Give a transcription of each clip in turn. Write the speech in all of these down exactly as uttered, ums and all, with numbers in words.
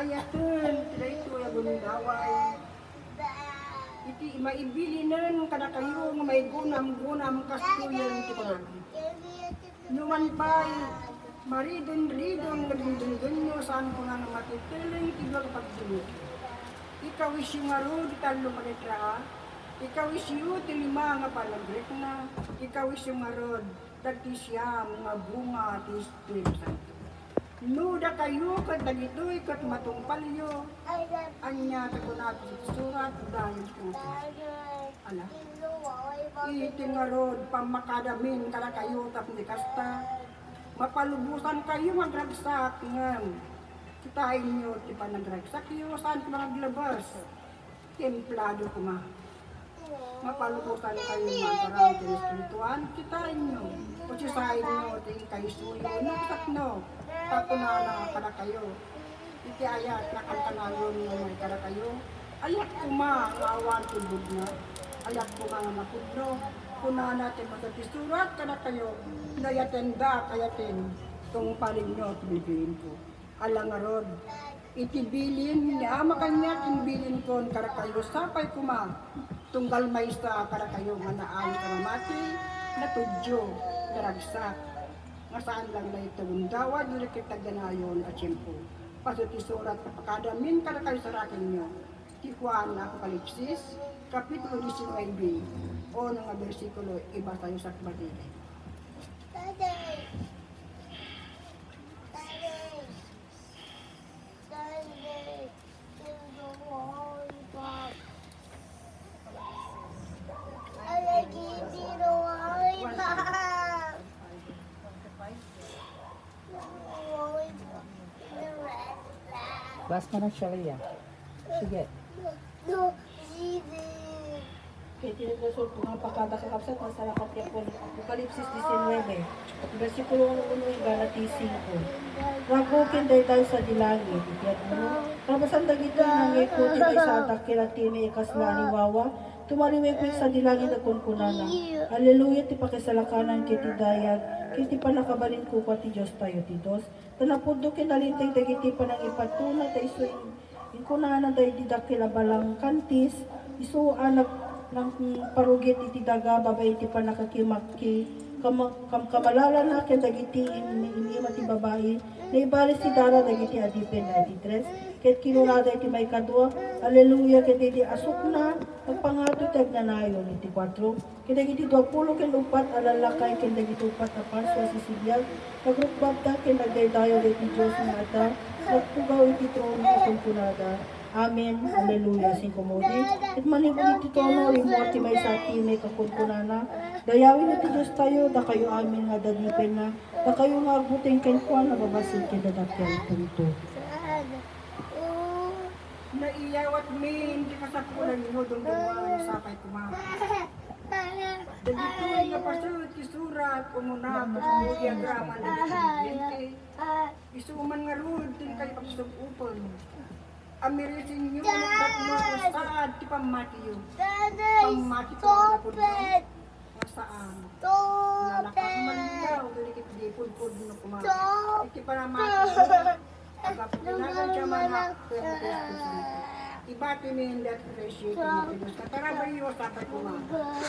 Yaten ti daytoy a gundaway iti maibilinen kadakayo nga maigunam-gunam kastoyen ti kunana. Numan pay, maridon-ridon nga dengdenggenyo, saan koma nga matiteleng ti dua nga pagdengngeg. Ikawisyo ngarud ti tallo nga letra, ikawisyo ti lima nga panagrekna, ikawisyo ngarud dagiti siam nga bunga ti Espiritu Santo. No dakayo ket dagitoy ket matungpalyo, ania ti kuna ti surat? Dayon ti Ala. Iti ngarud, pammakadamin kadakayo tapno kasta, mapalubosankayo nga agragsak, ngem kitaenyo ti panagragsakyo, saan ti mangaglabas. Templado koma. Mapalubosankayo nga agparang ti Espirituan, kitaenyo. Usisaenyo ti kaysuyo, no, kasano, ta kunana kadakayo. Iti ayat nga kankanayon nga kadakayo, ayat koma nga awan tulbodna, ayat koma nga napudno. Kunana ti Masantoy Surat kadakayo, "Nayatendak, ayaten, tungpalenyo ti bibilinko." Ala ngarud, iti bilin ni Ama kaniak, inbilinko kadakayo, sapay koma, tunggal maysa kadakayo nga naan nga mamati, natudyo, naragsak. Nga saan lang daytoy gundaway, daytoy ket agnanayon a tiempo. Paso ti surat nga pakadamin kadakayo, sarakenyo. Ti Juan Apokalipsis, Kapitulo diecinuebe, uno nga bersikulo, ibasayo sakbay. Bas mo na, Shalia. Sige. Kay ti nagsurot nga pakada, kakabsat, nasarakan ti Apol-, Apokalipsis diecinuebe, bersikulo uno, inggana ti singko. Ragu ken daydayo sadi langit, iti admo, rabasan dagiti nangeko ti maysa a dakkel a timi a kasla ni wawa, tumaliwek iti sadi langit a kunkunana, "Aleluya, ti pakisalakanan ken ti dayag, ken ti pannakabalin kukua ti Diostayo ti Dios." Ta napudno ken nalinteg dagiti panangipatuna, ta isu in-, inkunana daydi dakkel a balangkantis, isu a nag-, nangparugit iti daga babaen ti pannakakimakki-, kama-, kamkamalalana ken dagiti in-, inima ti babai, naibalis ti dara dagiti adipen. Iti tres, ket kinunada iti maikadua, "Aleluya," ket iti asukna, agpangato ti agnanayon. Iti kuatro, ket dagiti duapulo ken uppat a lallakay ken dagiti uppat a parsua a sisibiag, nagrukbabda ken nagdaydayaw iti Dios nga adda nagtugaw iti trono, ket kunkunada, "Amen, Aleluya." Singko mudi, ket manipud iti trono, rimmuar ti maysa a timi ket kunkunana, "Dayawinyo ti Diostayo, dakayo amin nga adipenna, dakayo nga agbuteng kenkuana, babassit ken dadakkel." Punto. Naiyawatmin ti kasapulanyo, dungdungngoen, sapay koma. Dagitoy nga paset ti surat, umuna, ket diagraman dagiti obediente. Isu man ngarud ti kaipagsugupen. Amirisenyo, tapno saad ti pammatiyo. Pammati ti Apo Dios. Saan. Nalaka man daw, dagiti pudpudno koma. Iti panamati, agapu-, nagan siya manak, pero Cristo Santo. Ibati mi indat presyo, Cristo Santo. Katarabayo, sapay koma.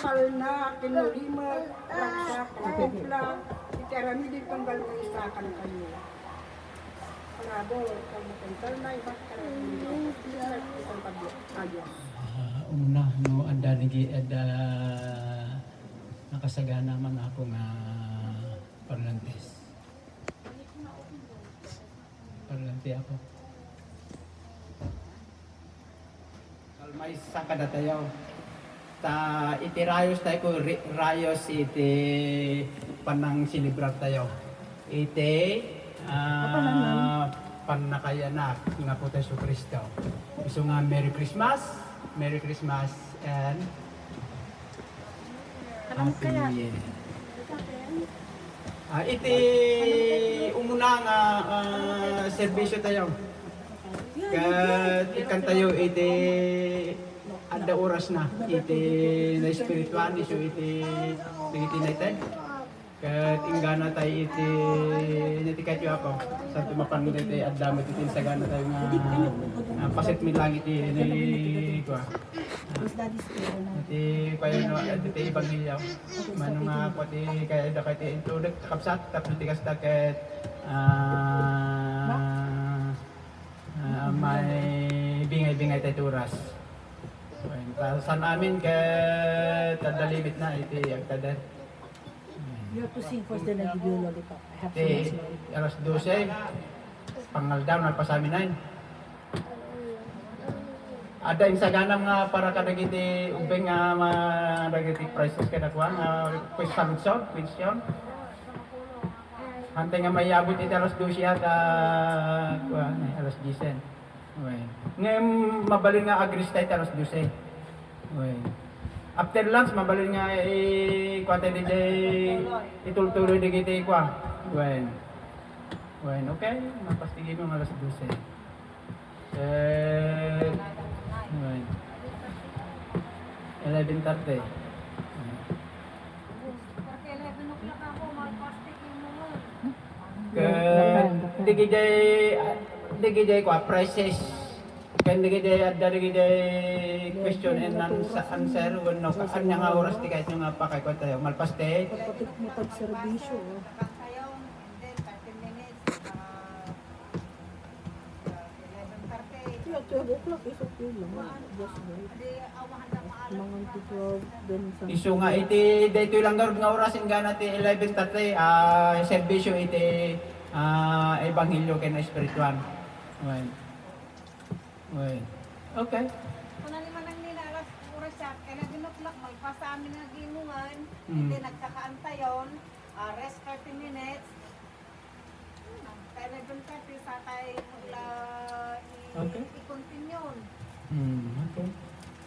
Palna, kinulima, ragsak, kupla, iti aramid iti tunggal nga isa, kadakayo. Parabur, kung makental na, ibat ka na, isang pag-, ayos. Ah, umuna, no, adda nigi-, adda nakasagana man ako nga parlantes. Parlante ako. Kalmaysa kadatayo. Ta iti rayos tayo, ri-, rayos iti panangselebrar tayo. Iti, ah, pannakayanak nga Apo tayo Jesu-Cristo. Isu nga Merry Christmas, Merry Christmas, and Happy New Year. Ah, iti umuna nga, ah, serbisyo tayo. Ket ikkan tayo iti adda oras na, iti naespirituan, isu iti, iti naitay. Ket inggana tayo iti, iti kayatyo, Apo. Santo, mapan daytoy adda met iti insagana tayo nga, ah, paset mi langit iti, ni, kua. Iti, kaya no, iti ebanghelio. Mano nga, kua, ti kaya da kayo ti intudek, kakabsat, tapno ti kasta ket, ah, ah, maibingay-bingay tayo ti oras. Wen, ta saan amin ket adda limit na iti agtader. You have to sing first, then I give you a lollipop. I have so much lollipop. Alas dose, pangaldaw, nalpas amin ay. Adda insaganam nga para kadagiti ubbing nga ma-, dagiti prizes kadakuan, nga question, question. Hantay nga mayabot iti alas dose at, ah, kuan, eh, alas diyes. Wen. Ngem mabalin nga agresta iti alas dose. Wen. After lunch, mabalin nga i-, kuan tayo diay itultuloy dagiti kuan. Wen. Wen, okay. Mapastigin mo nga alas dose. Eh, wen. Eleven thirty. Ket, dagiti, dagiti kua, prizes. Ken dagiti, adda dagiti question and ans-, answer, wenno ania nga oras ti kayatyo nga pakaykuan tayo. Malpas ti? Kapatid mo pagserbisyo, oh. Kaya, twelve o'clock is okay lang. Just wait. Mangan ti twelve, then something. Isu nga iti daytoy lang garud nga oras, inggana ti eleven thirty, ah, serbisyo iti, ah, ebanghelio ken espirituan. Wen. Wen. Okay. Kuna ni Manang Nina, alas oras siya, eleven o'clock, malpas amin nga gimungan, mm, iti nagkakaantayon, ah, rest thirty minutes, Kaya nagdun ka, ti satay mo la i-, okay, i-continue. Hmm, okay.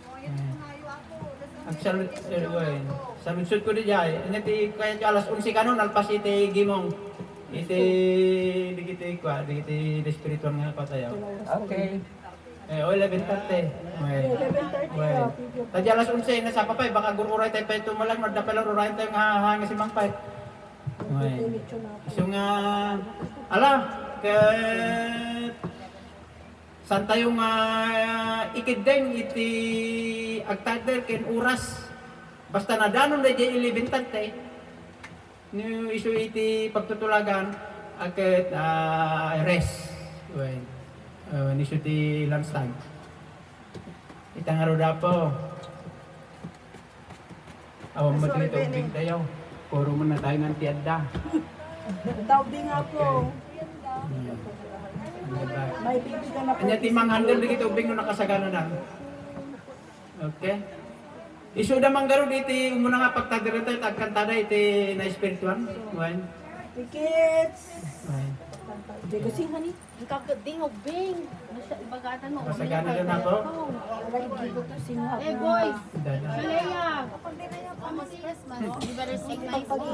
O, yan, eh, ang ayo ako. Agsalut-, eh, wen. Saludsod ko di jay. Anya ti, kaya ti alas onse kano, nalpas iti gimong. Iti, dagiti kua, dagiti espirituan nga patayo. Okay. Eh, o, eleven thirty. Wen. Eleven thirty, wen. Ah, video. Tadi alas onse, nasapa pay, baka gur-uray tayo pay tumalag, no, adda pay la ur-urayen tayo nga, ha, nga si Mang Pay. Wen. Isu nga, ala, ket saan tayo nga ikeddeng iti agtader ken oras. Basta nadanon daydiay eleven thirty. No isu iti pagtutulagan, a ket, ah, rest. Wen. Ah, wen isu ti lunch time. Ita ngarud, Apo. Awan mo dito, ubbing tayo. Puro mo na tayo nga ti adda. Tao di nga po. Okay. Hmm. Ano ba? May baby ka na po. Anya ti mang-handle dagiti ubbing no nakasagana na? Okay. Isuda man garud iti umuna nga pagtadirenta, agkantada iti naespirituan. Wen. Tickets. Wen. Di ko sing, honey. Ang kakading, ubbing. Masya, ibagatan mo, ubbing. Masagana yun ako. Ay, di ko to sing. Eh, boys. Dana. Malaya. Almost Christmas. You better sing nicely.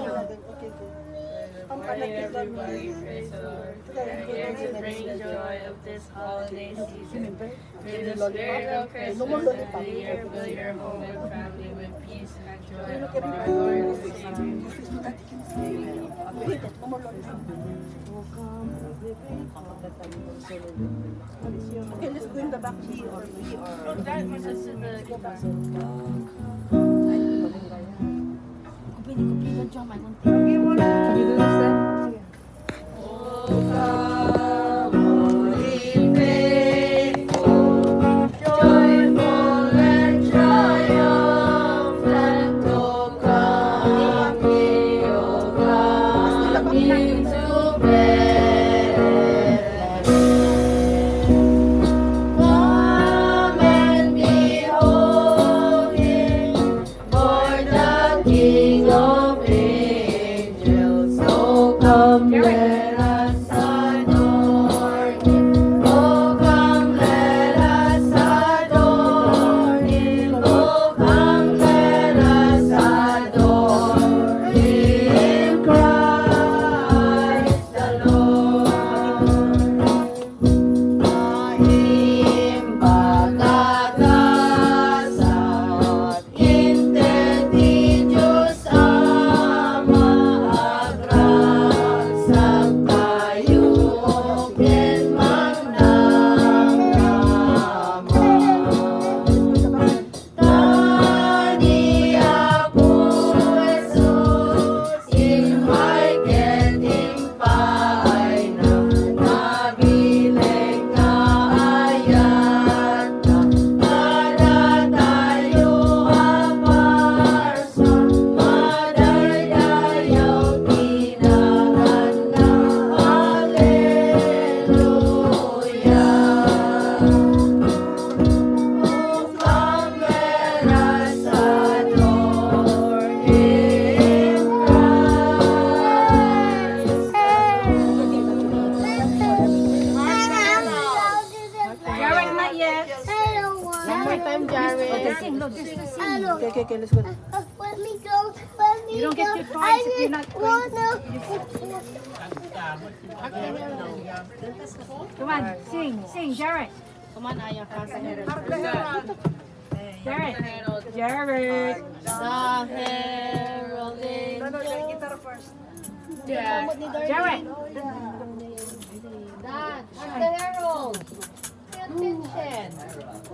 Morning, everybody. Praise the Lord. We are here to bring joy of this holiday season. May the spirit of Christmas and the year fill your home and family with peace and joy of our Lord and Savior. Okay, let's go in the back. He or we or... Don't drive, my sister. The... Kupin, kupin, don't drive, my... Can you do this then? Come and behold him. For the King of angels, so Jared. Okay, sing, no, just to sing. Okay, okay, okay, let's go. When we go, when we You don't get go, your toys I if you're just not going wanna. Come on, sing, sing, Jared. Come on, Aya, pass it. Jared. Jared. The herald angels. Jared. Dad, at the herald. Pay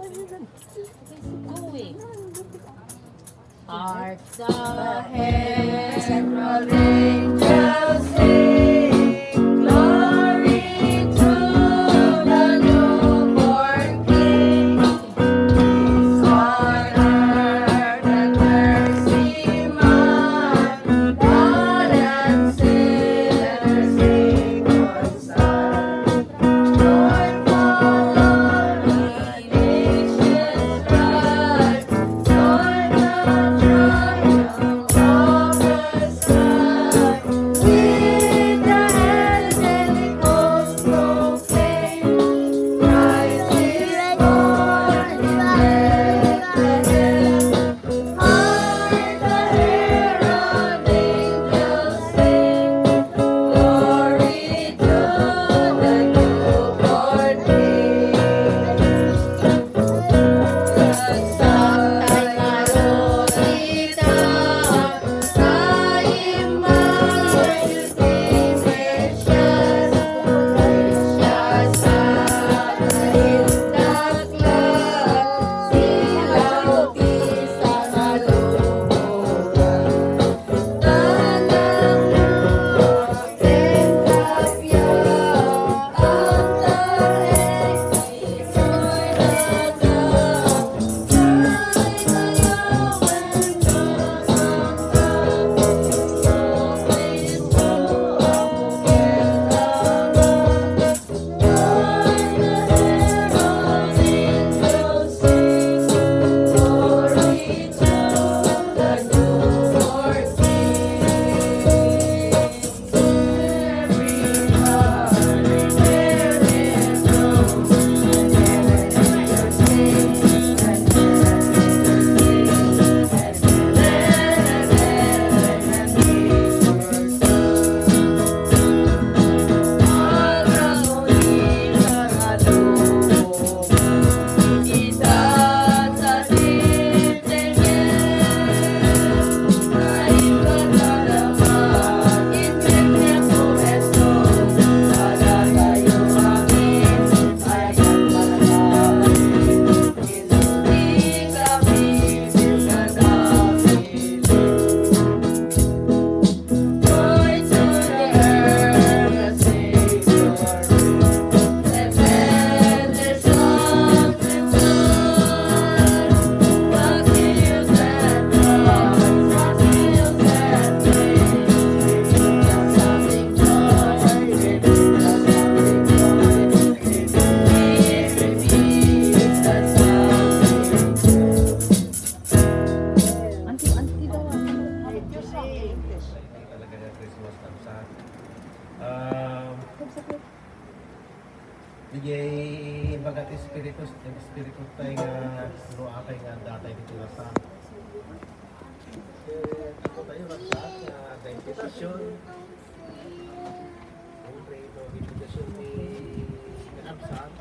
attention. He's going. Hark the herald angels sing, glory to the newborn King. Peace on earth and mercy mild, God and sinners reconciled. Talaga nga Christmas, Kamsat. Um, Diay ibaga ti Espiritu, ti Espiritu tayo nga, no, atay nga datay ditoy Ragsak. Eh, ako tayo Ragsak, nga adda invitation. Siyempre, no, invitation ni Ragsak.